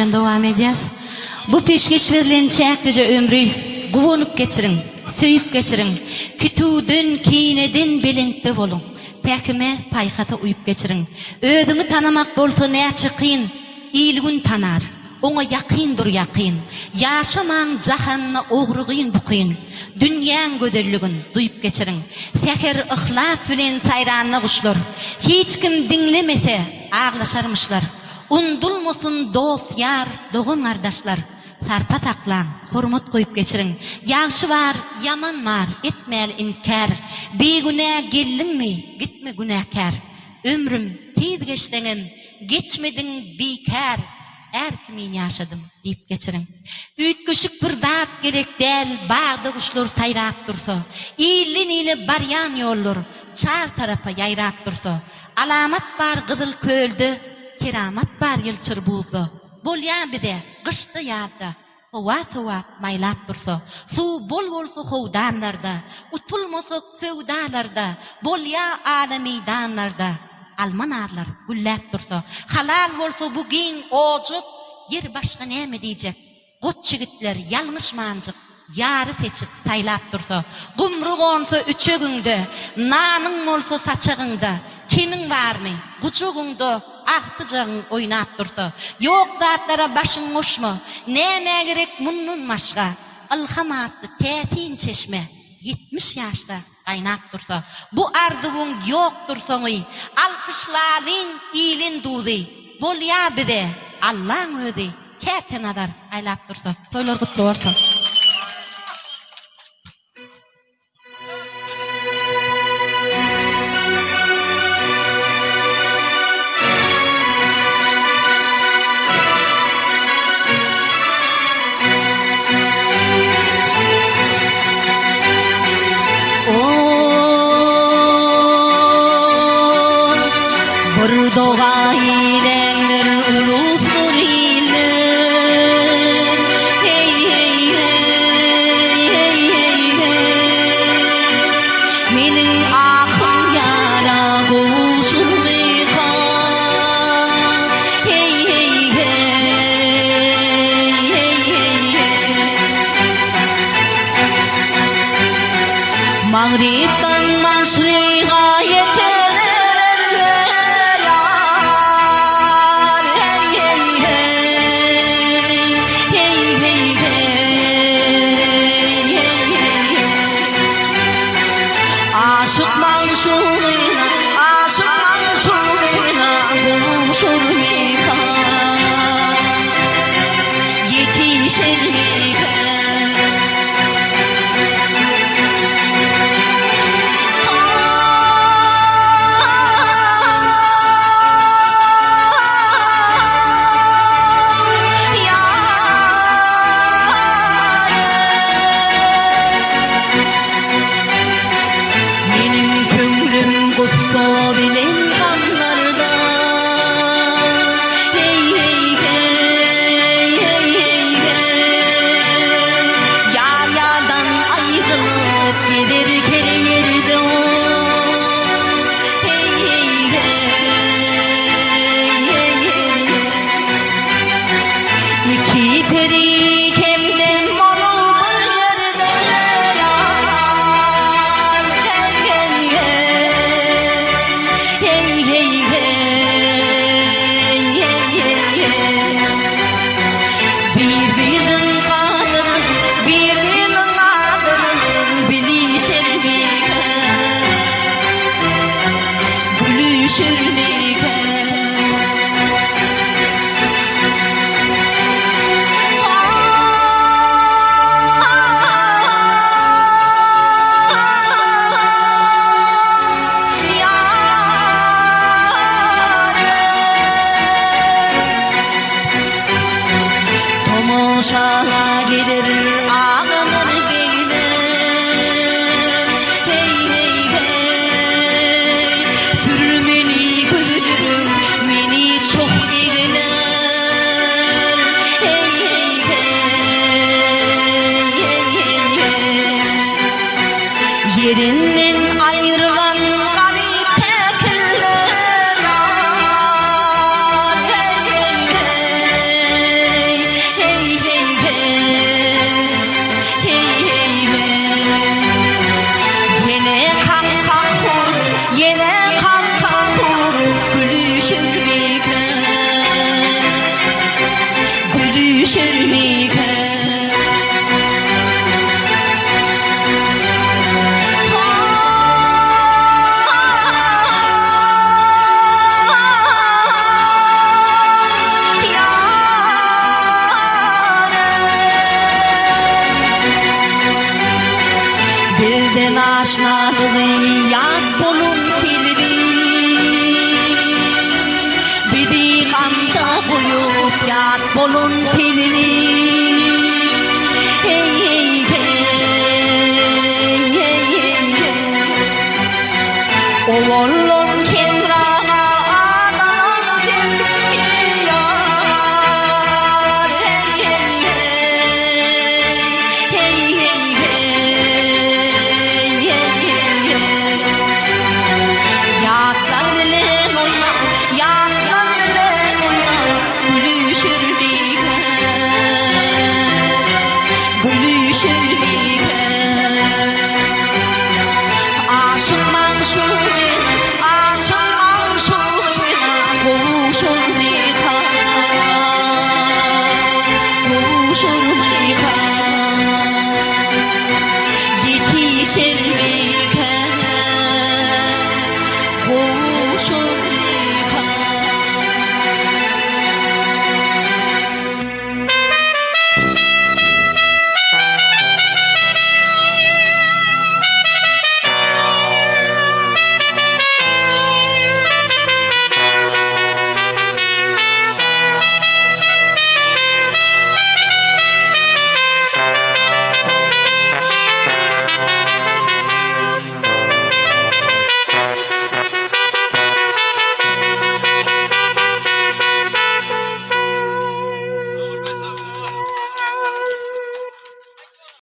Dowam edýäs. Bu peşgeş berlen çäklije ömri guwanyp geçiriň, söýüp geçiriň. Kitüwden, kineden belentde boluň. Pähime, paýhasa uýup geçiriň. Özüňi tanamak bolsa näçe kyn, il-gün tanar. Oňa ýakyn dur ýakyn. Ýaşamaň jahanda ogrygyn-bukyn. Dünýäň gözelligin duýup geçiriň. Säher yhlas bilen saýranda guşlar, Hiç kim diňlemese, aglaşarmyşlar. Undulmasyn dost-ýar, dogan-gardaşlar, Sarpa saklaň, hormat goýup geçiriň. Ýagşy bar, ýaman bar, etmäli inkär. Bigünä geldiňmi, gitme günäkär. Ömrüm, tiz geçseňem, geçmediň bikär. Är kimin ýaşadym diýip geçiriň. Üýtgeşik bir zat gerek däl, bagda guşlar saýrap dursa, ilden-ile barýan ýollar çar tarapa ýaýrap dursa, alamat bar gyzyl kölde, keramat bar ýylçyr buzda, bolýa bize gyşda-ýazda, howa sowap maýlap dursa, suw bol bolsa howdanlarda, utulmasak söwdalarda, bolýa ala meýdanlarda, alma narlar gülläp dursa, halal bolsa bu giň ojak, ýer başga näme diýjek, goç ýigitler ýalňyşmanjyk, ýary seçip, saýlap dursa, gumry gonsa üçegiňde, nanyň bolsa saçagyňda, kemiň barmy, gujagyňda agtyjagyň oýnap dursa, ýok zatlara başyň goşma, nämä gerek mundan başga, ylham atly täsin çeşme, 70 ýaşda gaýnap dursa, bu arzuwyň ýokdur soňy, alkyşlalyň iliň duzy, bolýa bize Allaň özi käte nazar aýlap dursa. Toýlar gutly bolsun. Bir doga ilendir ulusdyr iller. Hey hey hey hey hey hey. Meniň ahym ýara gowşurmyka? Hey hey hey hey hey hey. Magrypdan maşryga ýeter eller ýar. Hey hey hey hey hey hey hey hey hey. Aşyk magşugyna, aşyk magşugyna gowşurmyka? Ýetişermikä? Meniň köňlüm gussa bilen gamlarda Hey hey hey hey hey hey Ýar ýardan aýrylyp gider her ýerde Hey hey hey hey hey Iki peri hemdem bolup bir ýerde ýar Hey hey hey hey hey hey hey hey hey Bir-biriniň gadyryn, bir-biriniň gadyryn bilişermikä? Gülüşermikä? Tomaşa geler agalar begler Hey hey hey Sürmeli gözlerim meni çok egler Hey hey hey hey hey hey Ýerinden aýrylan garyp päkiller ýar Hey hey hey. Aşnalygy ýat bolun telbi. Bizi gamda goýup ýat bolun telbi. Heý heý heý heý heý heý. Owal.